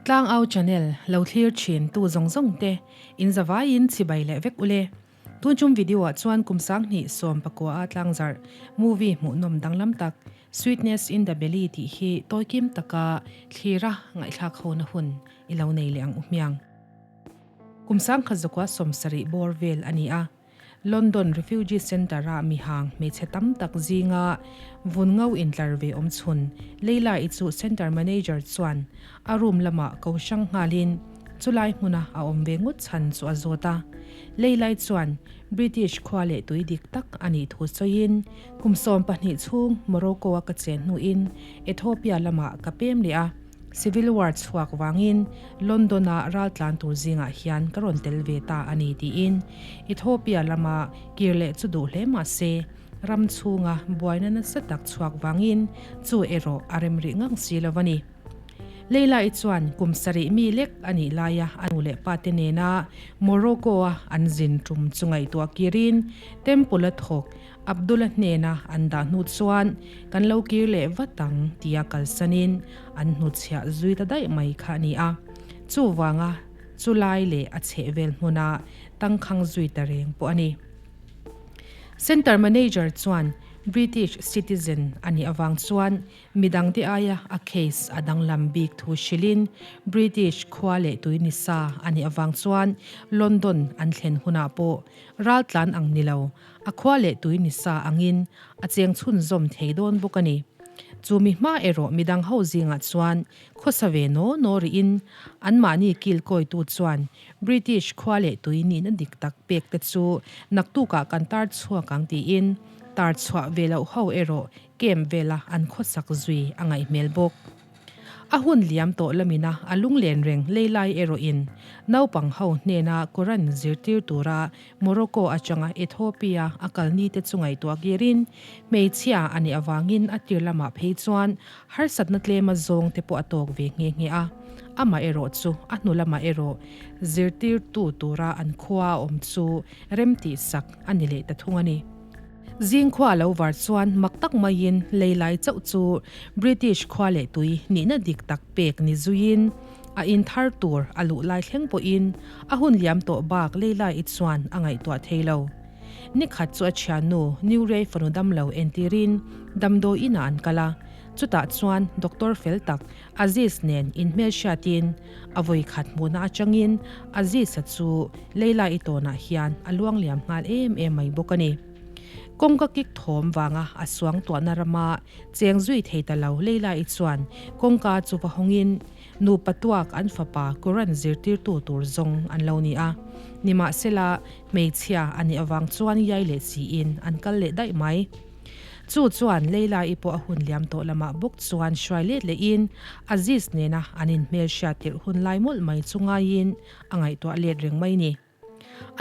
Tlangau channel lo thlir thin tu zawng zawng te in zavaiin chibai leh vek ule. Tun chung video ah chuan kum 2019 a tlangzarh movie hmuhnawm danglam tak Sweetness in the Belly tih hi tawikim taka thlira ngaihthlak hona hun i lo nei leh ang u hmiang. Kum 1970 bawr vel a ni a, London Refugee Centre-a mihang hmeichhe tam tak zinga vun ngo intlar ve awm chhun Leila-i chu Centre Manager chuan a room lamah ko hrang nghalin chulai hmuna a awm ve ngawt chhan chu a zawt a. Leila-i chuan British khua leh tui dik tak a nih thu sawiin kum 12 chhung Morocco-a ka chen hnuin Ethiopia lamah ka pem leh a. Civil War chhuak vangin London-a raltlan tur zingah hian ka rawn tel ve ta a ni tiin Ethiopia lama kir leh chu duh hle mah se ram chhunga buaina nasa tak chhuak vangin chu erawh a rem rih ngang si lo a ni. Leila-i chuan kum sarih mi lek a nih laia a nu leh pa te nena Morocco-a an zin tum chu ngaihtuah kirin Temple-a thawk Abdullah hnena an dah hnu chuan kan lo kir leh vat ang tia kalsanin an hnutchhiah zui ta daih mai kha a ni a. Chuvanga chulai leh a chhehvel hmuna tangkhang zui ta reng pawh a ni. Centre Manager chuan British citizen a nih avang chuan Midangte aia a case a danglam bik thu hrilhin British khua leh tui ni sa a nih avang chuan London an thlen hunah pawh raltlan ang ni lo, a khua leh tui ni sa angin a cheng chhunzawm thei dawn bawk a ni. Chu mi hma erawh midang ho zingah chuan khawsa ve naw naw rihin anmahni kilkawitu chuan British khua leh tui nihna dik tak pek te chu naktukah kan tar chhuak ang tiin tar chhuah ve loh ho erawh Camp vela an khawsak zui a ngaih hmel bawk. A hun liam tawh lamina a lunglen reng Leilai erawhin naupang ho hnena Quran zirtir tura Morocco atanga Ethiopia a kal ni te chu ngaihtuah kirin hmeichhia a nih avangin a tir lamah phei chuan harsatna tlema zawng te pawh a tawk ve nghe nghe a. Amaherawh chu a hnu lamah erawh zirtirtu tura an khua a awm chu remtihsak a ni leh ta thung a ni. Zing khua lo var chuan mak tak maiin leilai chauh chu British khua leh tui nihna dik tak pek ni zuiin a in thar tur a luh lai thleng pawhin a hun liam tawh bak leilai i chuan a ngaihtuah thei lo. Ni khat chu a thiannu New Ray fanu damlo entirin damdawi inah an kal a, chutah chuan doctor fel tak Aziz nen inhmelhriatin a vawi khat hmuhna atangin Aziz-a chu Leila i tawnah hian a luangliam nghal em em mai bawk a ni. Kawngka kik thawm vanga a suang tuahna rama cheng zui thei ta lo Leila i chuan kawngka chu va hawngin nupa tuak an fapa Quran zirtirtu tur zawng an lo ni a. Nimahsela, hmeichhia a nih avang chuan iai leh siin an kal leh daih mai. Chu chuan Leila-i pawh a hun liam tawh lamah bawk chuan hruai let lehin Aziz nena an inhmelhriat tirh hun lai mawlh mai chu ngaiin a ngaihtuah let reng mai ni.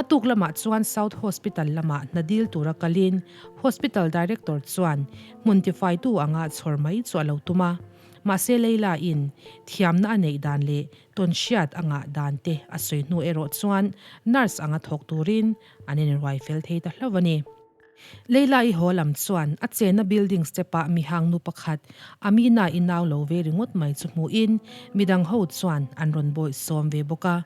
A tuk lamah chuan South Hospital lamah hna dil tura kalin Hospital Director chuan hmun tifaitu anga chhawr mai chu a lo tum a. Mahse Leila-in thiamna a neih dan leh tawnhriat a ngah dan te a sawi hnu erawh chuan nurse anga thawk turin an inruai fel thei ta hlauh a ni. Leila i haw lam chuan a chenna building step ah mihang nu pakhat Amina i nau lo ve ringawt mai chu hmuhin midang ho chuan an rawn bawih sawm ve bawk a.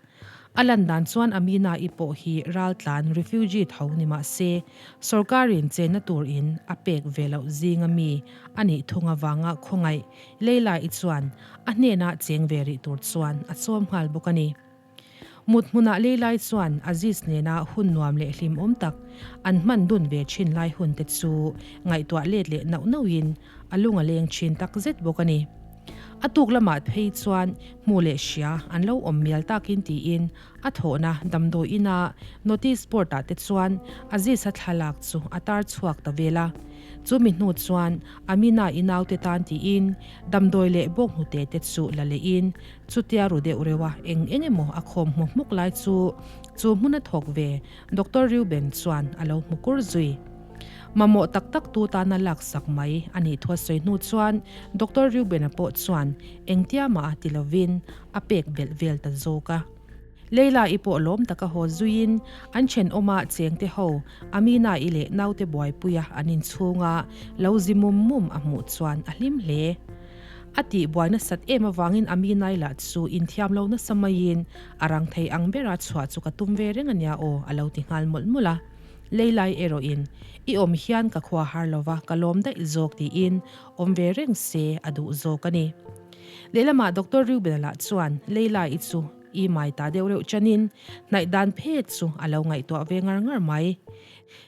A lan dan chuan Amina i pawh hi raltlan refugee tho ni mah se sorkarin chenna tur in a pek ve loh zinga mi a nih thung avanga khawngaih Leila i chuan a hnena cheng ve rih tur chuan a sawm nghal bawk a ni. Mut hmunah Leilai chuan Aziz nena hun nuam leh hlimawm tak an hman dun ve thin lai hun te chu ngaihtuah let leh nauh nauhin a lung a leng thin tak zet bawk a ni. A tuk lamah phei chuan hmu leh hria an lo awm mial takin tiin a thawhna damdawi ina notice board ah te chuan Aziz-a thlalak chu a tar chhuak ta vel a. Chumi hnu chuan Amina i naute tan tiin damdawi leh bawnghnute te chu la lehin Chutia ru deuh reuh a eng eng emaw a khawm hmu hmuk lai chu chu hmun a thawk ve Doctor Reuben chuan a lo hmu kur zui. Mamawh tak tak tu tana laksak mai a nih thu a sawi hnu chuan Doctor Reuben-a pawh chuan engtia mah a ti lovin a pek belh vel ta zawk a. Leila-i pawh lawm taka haw zuiin an thenawma chengte ho Amina-i leh naute buaipuia an inchhunga lo zi mum mum a hmuh chuan a hlim hle. A tih buai nasat em avangin Aminai lah chu inthiam lo nasa maiin a rang thei ang bera chhuah chu ka tum ve reng a nia aw a lo ti nghal mawlh mawlh a. Leilai erawhin, I awm hian ka khua har lova ka lawm daih zawk tiin awm ve reng se a duh zawk a ni. Lehlamah Doctor Reuben-a lah chuan Leilai-i chu i mai ta deuh reuh chanin hnaih dan phet chu a lo ngaihtuah ve ngar ngar mai.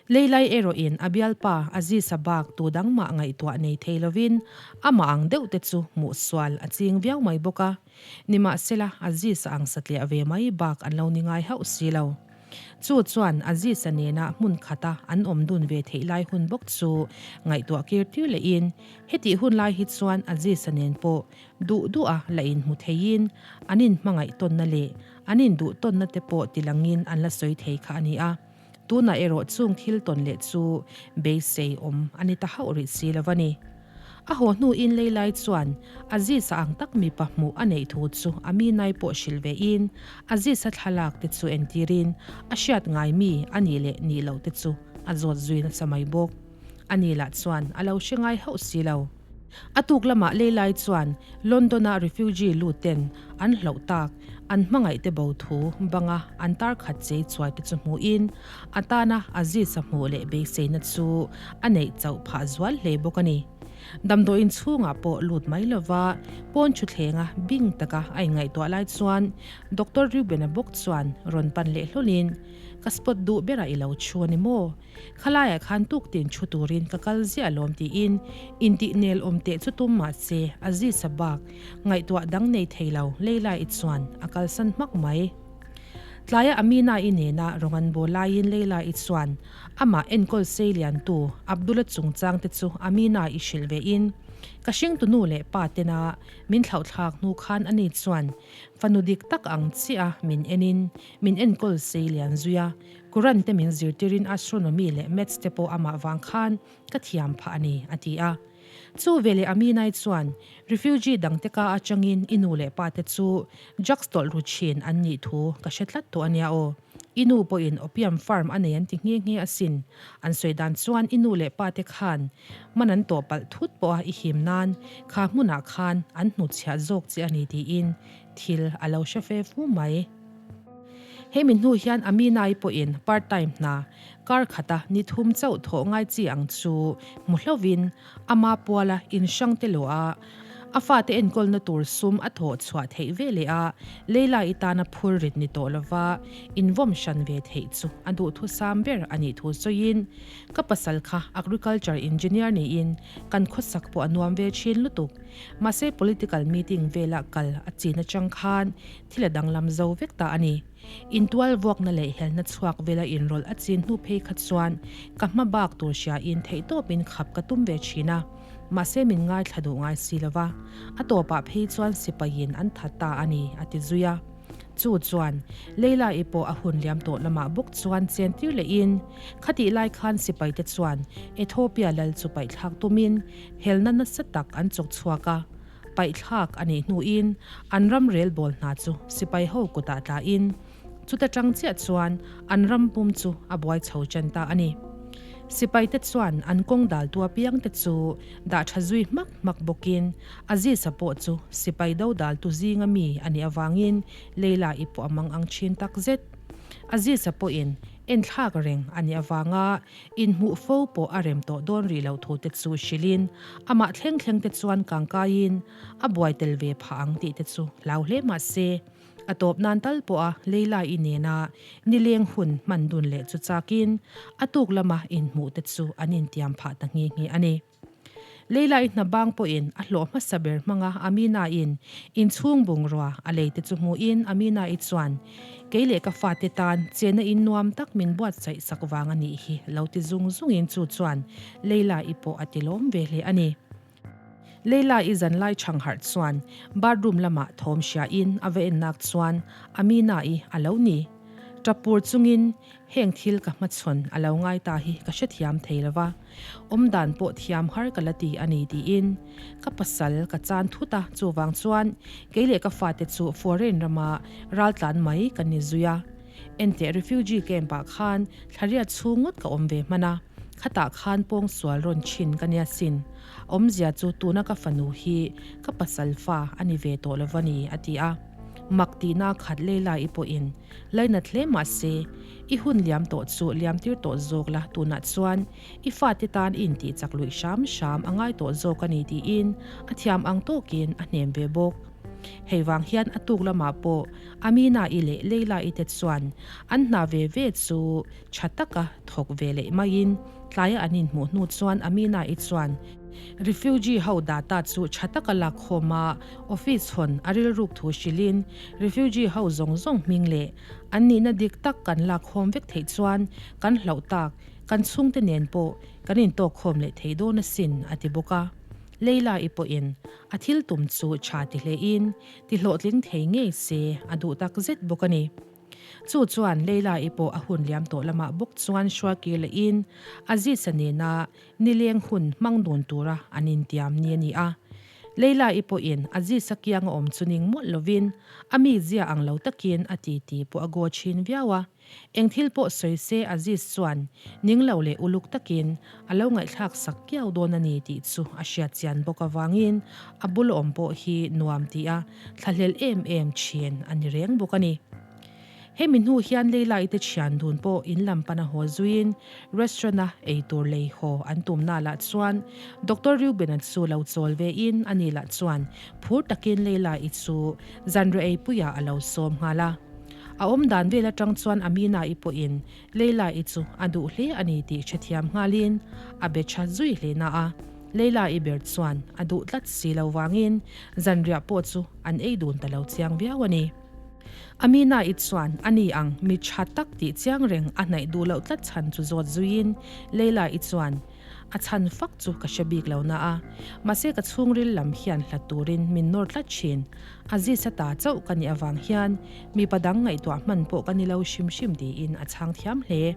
Leilai erawhin a bialpa Aziz-a bak tu dang mah ngaihtuah nei thei lovin amah ang deuh te chu hmuh sual a ching viau mai bawk a. Nimahsela, Aziz-a ang satliah ve mai bak an lo ni ngai hauh si lo. Chu chuan Aziz-a nena hmun khata an awm dun ve theih lai hun bawk chu ngaihtuah kir tir lehin hetih hun lai hi chuan Aziz-a nen pawh duh duha la inhmu theiin an inhmangaih tawnna leh an induh tawnna te pawh tilangin an la sawi thei kha a ni a. Tunah erawh chung thil tawn leh chu beisei awm a ni ta hauh rih si lo a ni. A haw hnuin Leilai chuan Aziz-a ang tak mipa hmuh a neih thu chu Aminai pawh hrilh vein Aziz-a thlalak te chu entirin a hriat ngai mi a nih leh nih loh te chu a zawt zui nasa mai bawk. Ani lah chuan a lo hre ngai hauh si lo. A tuk lamah Leilai chuan London-a refugee lut ten an hloh tak an hmangaih te bo thu banga an tar khat chei chuai te chu hmuhin a tana Aziz-a hmuh leh beiseina chu a neih chauh phah zual hle bawk a ni. Damdawiin chhungah pawh lut mai lova pawn thuthlenga bing taka a inngaihtuah lai chuan Doctor Reuben-a bawk chuan rawn pan leh hlawlin, Ka spot duh berah i lo chhu a ni maw? Khalaiah khan tuktin thu turin ka kal ziah alawm tiin intih nel awm teh chu tum mah se Aziz-a bak ngaihtuah dang nei thei lo Leila-i chuan a kalsan hmak mai. Tlaia Amina-i nena rawng an bawl laiin Leila-i chuan amah enkawl sei liantu Abdul-a chungchang te chu Amina-i hrilh vein ka hringtunu leh pa tena min thlauhthlak hnu khan ani chuan fanu dik tak ang chiah a min enin min enkawl sei lian zui a. Quran te min zirtirin astronomy leh maths te pawh amah vang khan ka thiam phah a ni, a ti a. Chu veleh Aminai chuan refugee dangte ka atangin i nu leh pa te chu drugs tawlh ru thin an nih thu ka hre tlat tawh a nia aw. I nu pawhin opium farm a nei an ti nghe nghe asin. An sawi dan chuan i nu leh pa te khan man an tawh palh thut pawh a i him nan kha hmunah khan an hnutchhiah zawk che a ni tiin thil a lo hre fe fu mai. Hemi hnu hian Aminai pawhin part time hna kar khata ni thum chauh thawh ngai chi ang chu hmu hlovin ama puala in hrang te lawh a, a fate enkawlna tur sum a thawh chhuah theih ve leh a, Leila-i tana phur rit ni tawh lova invawm hran ve theih chu a duhthusam ber a nih thu sawiin, Ka pasal kha agriculture engineer niin kan khawsak pawh a nuam ve thin lutuk. Mahse political meeting vela kal a chin atang khan Thil a danglam zo vek ta a ni. Intual vuakna leh helna chhuak vela inrawlh a chin hnu phei kha chuan ka hma bak tur hriain theihtawpin khap ka tum ve thin a, mahse min ngaithla duh ngai si lo va, a tawpah phei chuan sipaiin an that ta a ni, a ti zui a. Chu chuan Leila-i pawh a hun liam tawh lamah bawk chuan chen tir lehin, khatih lai khan sipaite chuan Ethiopia lal chu paihthlak tumin helna nasa tak an chawk chhuak a, Paihthlak a nih hnuin an ram relbawl hna chu sipai ho kutah tlain chuta tang chiah chuan an ram pum chu a buai chho chen ta a ni. Sipaite chuan an kawng daltu apiangte chu dah tha zui hmak hmak bawkin Aziz-a pawh chu sipai do daltu zinga mi a nih avangin Leila-i pawh a mang ang thin tak zet. Aziz-a pawhin enthlak reng a nih avanga Inhmuh fo pawh a rem tawh dawn rih loh thu te chu hrilhin amah thleng thleng te chuan kangkaiin a buai tel ve phah ang tih te chu hlau hle mah se a tawp nan tal pawha Leila-i nena nileng hun hman dun leh chu chakin a tuk lama inhmuh te chu an intiam phah ta nghe nghe a ni. Leila-i hna bang pawhin a hlawh hmasa ber hmanga Amina-in inchhung bungrua a lei te chu hmuhin Amina-i chuan, Kei leh ka fate tan chena in nuam tak min buatsaih sak vang a nih hi lo ti zung zungin chu chuan Leila-i pawh a ti lawm ve hle a ni. Leila-i zanlai chhang harh chuan bathroom lamah thawm hriain a va ennak chuan Amina-i a lo ni. Tap pur chungin Heng thil ka hmachhawn a lo ngai ta hi ka hrethiam thei lo va, awmdan pawh thiam har ka la ti a ni tiin ka pasal ka chan thut a, chuvang chuan kei leh ka fate chu foreign rama raltlan mai kan ni zui a. Enteh refugee camp ah khan thlariat chhung ngawt ka awm ve hman a. Khatah khan pawngsual rawn chhin ka nia sin. Awmzia chu tuna ka fanu hi ka pasal fa a ni ve tawh lo va ni, a ti a. Mak tihna khat Leila-i pawhin lainat hle mah se, I hun liam tawh chu liam tir tawh zawk la, tunah chuan i fate tan i intih chak luih hram hram a ngai tawh zawk a ni tiin a thiam ang tawkin a hnem ve bawk. Hei vang hian a tuk lamah pawh Amina-i leh Leila-i te chuan an hna ve ve chu tha taka thawk ve leh maiin tlaia an inhmuh hnu chuan Amina-i chuan refugee ho data chu tha taka lakkhawm a office hawn a rilruk thu hrilhin refugee ho zawng zawng hming leh an nihna dik tak kan lakkhawm vek theih chuan kan hlauh tak kan chhungte nen pawh kan intawkkhawm leh thei dawn asin a ti bawk a. Leila-i pawhin a thil tum chu tha ti hlein ti hlawhtling thei ngei se a duh tak zet bawk a ni. Chu chuan Leila-i pawh a hun liam tawh lamah bawk chuan hruaikir lehin Aziz-a nena nileng hun hmang dun tura an intiam ni a ni a. Leila-i pawhin Aziz-a kianga awm chu ning mawlh lovin a mizia ang lo takin a titi pawh a gaw thin viau a. Eng thil pawh sawi se Aziz chuan ning lo leh uluk takin a lo ngaihthlak sak kiau dawn a ni tih chu a hriat chian bawk avangin a bul awm pawh hi nuam tih a thlahlel em em thin a ni reng bawk a ni. Hemi hnu hian Leila-i te thian dun pawh in lam pana haw zuiin restaurant-a ei tur lei haw an tumna lah chuan Doctor Reuben-a chu lo chawl vein ani lah chuan phur takin Leila-i chu zanriah eipuiah a lo sawm nghal a. A awm dan vel atang chuan Amina-i pawhin Leila-i chu a duh hle a ni tih hrethiam nghalin a be tha zui hle na a, Leila-i ber chuan a duh tlat si lo vangin zanriah pawh chu an ei dun ta lo chiang viau a ni. Amina-i chuan a ni ang mi tha tak tih chiang reng a hnaih duh loh tlat chhan chu zawt zuiin Leila-i chuan A chhan fak chu ka hre bik lo na a, mahse ka chhungril lam hian hlat turin min nawr tlat thin. Aziz a ta chauh ka nih avang hian mipa dang ngaihtuah hman pawh ka ni lo hrim hrim tiin a chhang thiam hle.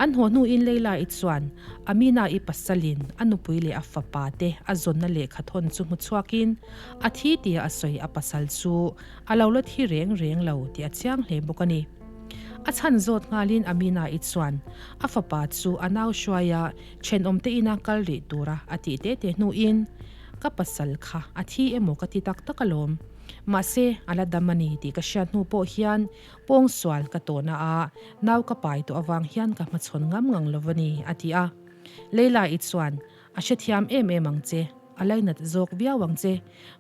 An haw hnuin Leila-i chuan Amina-i pasalin a nupui leh a fapa te a zawnna lehkha thawn chu hmu chhuakin a thi tia a sawi a pasal chu a lo la thi reng reng lo tih a chiang hle bawk a ni. A chhan zawt nghalin Amina-i chuan a fapa chu a nau hruaia thenawmte ina kal rih tura a tih te te hnuin, Ka pasal kha a thi emaw ka ti tak tak alawm. Mahse, a la dam a ni tih ka hriat hnu pawh hian pawngsual ka tawhna a nau ka pai tawh avang hian ka hmachhawn ngam ngang lo a ni, a ti a. Leila-i chuan, A hrethiam em em ang che, a lainat zawk viau ang che.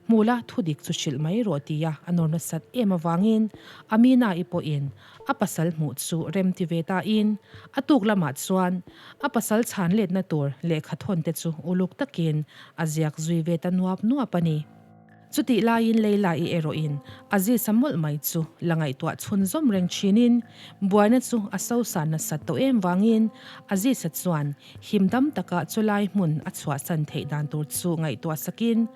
Hmu la, thudik chu hrilh mai rawh tia a nawr nasat em avangin Amina-i pawhin a pasal hmuh chu rem ti ve tain a tuk lamah chuan a pasal chhan letna tur lehkha thawn te chu uluk takin a ziak zui ve ta nuap nuap a ni. Chutih laiin Leila-i erawhin Aziz-a mawlh mai chu la ngaihtuah chhunzawm reng thinin buaina chu a sosan nasat tawh em vangin Aziz-a chuan him dam taka chulai hmun a chhuahsan theih dan tur chu ngaihtuah sakin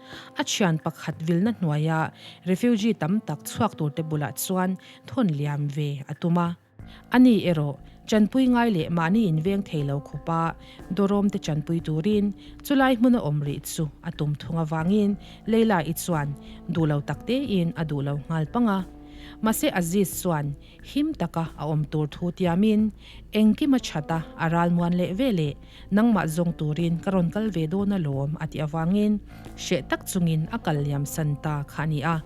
a thian pakhat vilna hnuaia refugee tam tak chhuak turte bulah chuan thawn liam ve a tum a. Ani erawh, chanpui ngai leh mahni inveng thei lo khawpa dawrawmte chanpui turin chulai hmuna awm rih chu a tum thung avangin Leila-i chuan duh lo tak tein a duh lo nghal pang a. Mahse Aziz chuan him taka a awm tur thu tiamin engkim a that a, a ralmuan leh ve leh nangmah zawng turin ka rawn kal ve dawn alawm a tih avangin hreh tak chungin a kal liam san ta kha a ni a.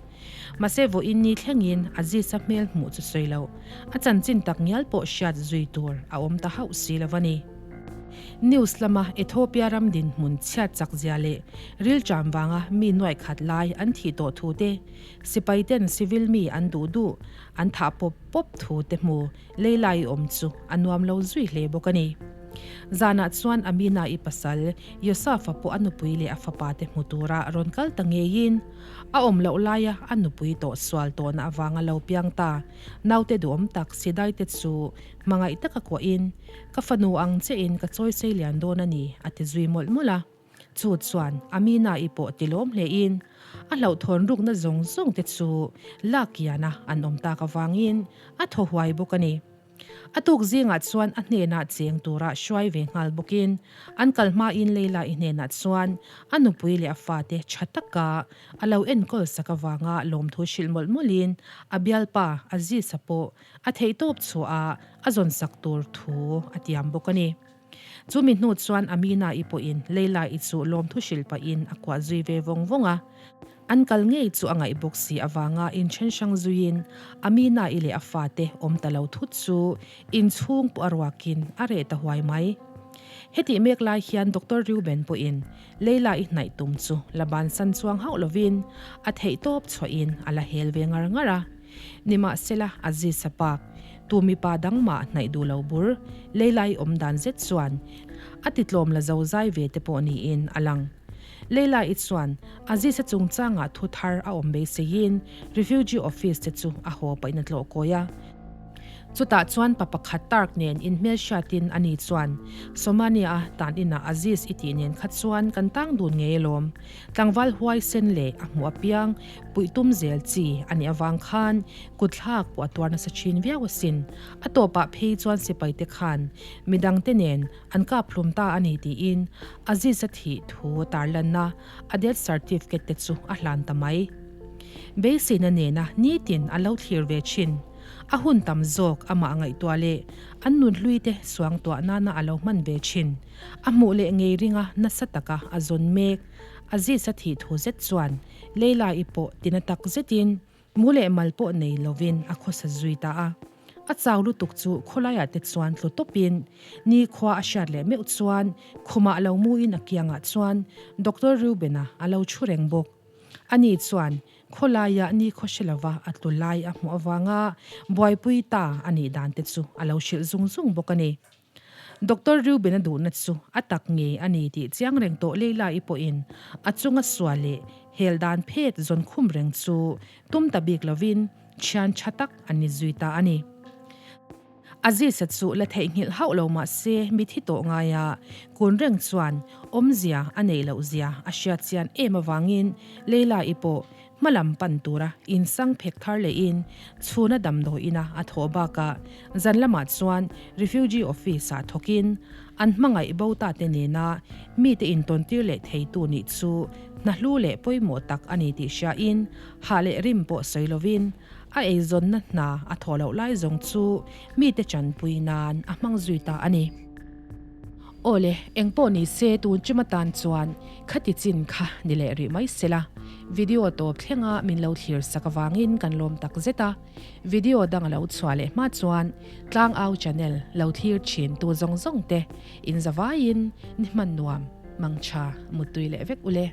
Mahse vawiin ni thlengin Aziz-a hmel hmuh chu sawi loh, a chanchin tak ngial pawh hriat zui tur a awm ta hauh si lo a ni. News lama Ethiopia ram dinhmun chhiat chak zia leh rilṭam vanga mi nuaih khat lai an thih tawh thu te, sipai ten civil mi an duh duh an thah pawp pawp thu te hmu Leila-i awm chu a nuam lo zui hle bawk a ni. Zanah chuan Amina-i pasal Yosafa pawh a nupui leh a fapa te hmu tura rawn kal ta ngeiin a awm loh laia a nupui tawh sual tawhna avanga lo piang ta naute duhawm tak Sidai te chu hmangaih taka kuahin, Ka fanu ang chiahin ka chawi sei lian dawn a ni, a ti zui mawlh mawlh a. Chu chuan Amina-i pawh ti lawm hlein a hlauhthawn rukna zawng zawng te chu lak kiana an awm tak avangin a thaw huai bawk a ni. A tuk zingah chuan a hnenah cheng tura hruai ve nghal bawkin an kal hmain Leila-i hnenah chuan a nupui leh a fate tha taka a lo enkawl sak avanga lawmthu hrilh mawlh mawlhin a bialpa Aziz-a pawh a theihtawp chhuah a a zawnsak tur thu a tiam bawk a ni. Chumi hnu chuan Amina-i pawhin Leila-i chu lawmthu hrilh pahin a kuah zui ve vawng vawng a. An kal ngei chu a ngaih bawk si avanga inṭhen hrang zuiin Amina-i leh a fate awm ta lo thut chu inchhung pawh a ruakin a reh ta huai mai. Hetih mek lai hian Doctor Reuben pawhin Leila-i hnaih tum chu la bansan chuang hauh lovin a theihtawp chhuahin a la hel ve ngar ngar a. Nimahsela, Aziz-a pak, tu mipa dang mah hnaih duh lo bur, Leila-i awm dan zet chuan a titlawm la zo zai ve te pawh niin a lang. Leila-i chuan Aziz-a chungchangah thu thar a awm beiseiin Refugee Office te chu a haw paih na tlawh kawi a. Chutah chuan pa pakhat Tark nen inhmelhriatin ani chuan, Somania-a tan inah Aziz i tih nen kha chuan kan tang dun ngei alawm. Tlangval huaisen leh a hmuh apiang puih tum zel chi a nih avang khan kutthlak pawh a tuar nasa thin viau asin. A tawpah phei chuan sipaite khan midangte nen an kap hlum ta a ni tiin Aziz-a thih thu tarlanna a death certificate te chu a hlan ta mai. Beiseina nena nitin a lo thlir ve thin. A hun tam zawk amah ngaihtuah leh an nunhluite suangtuah nana a lo hman ve thin. A hmuh leh ngei ringa nasa taka a zawn mek. Aziz a thih thu zet chuan Leila-i pawh tina tak zetin mu leh mal pawh nei lovin a khawsa zui ta a. A chau lutuk chu khawlaiah te chuan tlu tawpin nikhua a hriat leh meuh chuan khumah lo muin a kiangah chuan Doctor Reuben-a a lo thu reng bawk. Ani chuan khawlaiah nikhaw hre lova a tlu lai a hmuh avanga buaipui ta a nih dan te chu a lo hrilh zung zung bawk a ni. Doctor Reuben-a duhna chu a tak ngei a ni tih chiang reng tawh Leila-i pawhin a chunga sual leh hel dan phet zawn khum reng chu tum ta bik lovin thian tha tak an ni zui ta a ni. Aziz-a chu la theihnghilh hauh lo mah se mithi tawh ngaia kun reng chuan awmzia a neih loh zia a hriat chian em avangin Leila-i pawh Hmalam pan tura insang phek thar lehin chhuna damdawiina a thawh bakah zan lamah chuan Refugee Office-ah thawkin an hmangaih bo ta te nena mite intawntir leh theitu nih chu hna hlu leh pawimawh tak a ni tih hriain hah leh rim pawh sawi lovin a eizawnna hna a thawh loh lai zawng chu mite chanpui nan a hmang zui ta a ni. Awle, engpawh ni se tun chim atan chuan khati chin kha ni leh rih mai sela. Video tawp thlenga min lo thlir sak avangin kan lawm tak zet a. Video dang a lo chhuah leh hma chuan Tlangau channel lo thlir thin tu zawng zawng te in zavaiin ni hman nuam, mangtha, muttui leh vek ule.